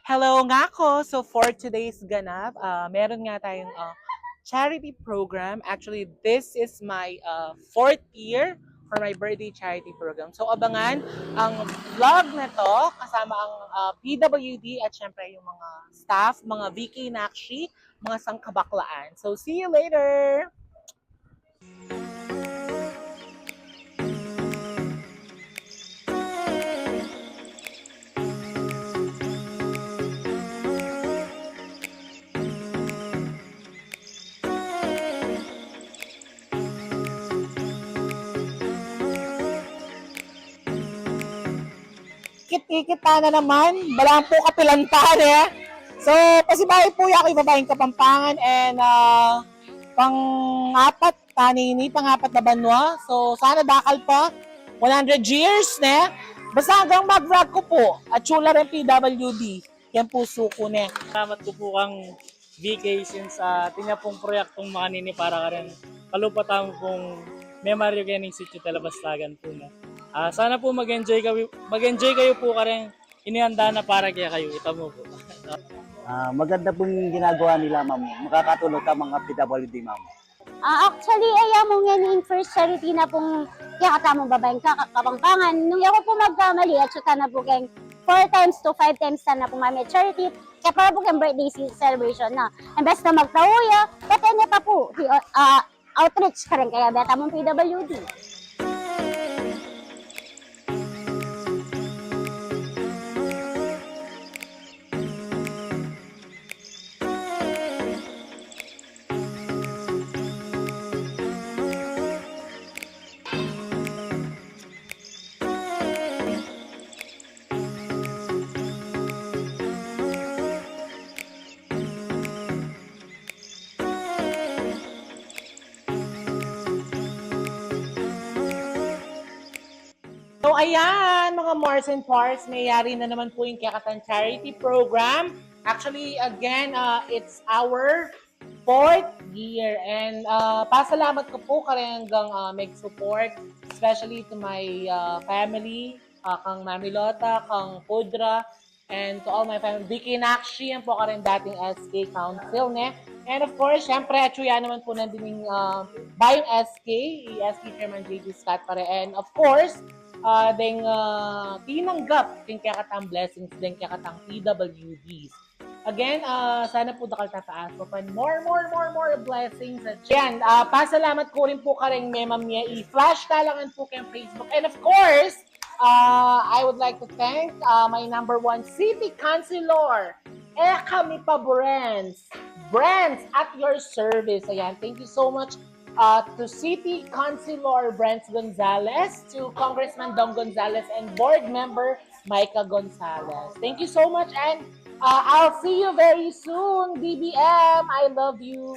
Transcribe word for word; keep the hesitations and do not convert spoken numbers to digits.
Hello nga ko. So for today's ganap, ah, meron nga tayong ah, charity program. Actually, this is my ah, fourth year for my birthday charity program. So abangan ang vlog na to kasama ang ah, P W D at syempre yung mga staff, mga V K Nakshi, mga sangkabaklaan. So see you later! Ikit-ikit ta na naman, balang pu kapilan ta ne. So, pasibayu pu ya ku, ibabayung Kapampangan, and ah, pang-apat ta ne ini, pang-apat na banua. So, sana dakal pa, one hundred years ne. Basta anggang mag-vlog ku pu, atyu la reng P W D keng pusu ku ne. Salamat ku pu kang V K since ah, atin ya pung proyektong makanini para karing kalupa tamu pung Memory Regathering Sitio Talabastagan pu ne. Ah, sana pu mag-enjoy kayu, mag-enjoy kayu pu karing inihanda na para kekayu. Ita mu pu. Ah, maganda pung ginagawa nila, ma'am. Makakatulong ta mga P W D, ma'am. Ah, actually, aya mu ngeni ing first charity na pung kekatamung babayung Ka-, Kapampangan. Nung e ku pu magkamali, atyu ta na pu keng four times to five times ta na pu mamie charity. Kaya para pu keng birthday ce-, celebration na. Imbes na magtau ya, pati ne pa pu, hi-, ah, outreach karing kayabe tamung P W D. So, ayan, mga Mars and Pars, mayari na naman pu ing kekatang charity program. Actually, again, uh, it's our fourth year. And uh, pasalamat ku pu karing anggang uh, mag-support, especially to my uh, family, uh, kang Mami Lota, kang Pudra, and to all my family. Vicky Nakshi, yan pu karing dating S K Council, ne? And of course, syempre, atyu ya naman pu nandin ing uh, bayung S K, i S K Chairman J G Scott pare. And of course, uh, deng uh, tinanggap king kekatang blessings, deng kekatang P W Ds. Again, uh, sana pu dakal ta pa aso pan more, more, more, more blessings. At yan, uh, pasalamat ku rin pu karing memamie, i-flash ta la ngan pu keng Facebook. And of course, uh, I would like to thank uh, my number one city councilor, Eka Mipa Brens. Brens, at your service. Ayan, thank you so much uh, to City Councilor Brens Gonzales, to Congressman Dong Gonzales, and Board Member Micah Gonzales. Thank you so much, and uh, I'll see you very soon, B B M. I love you.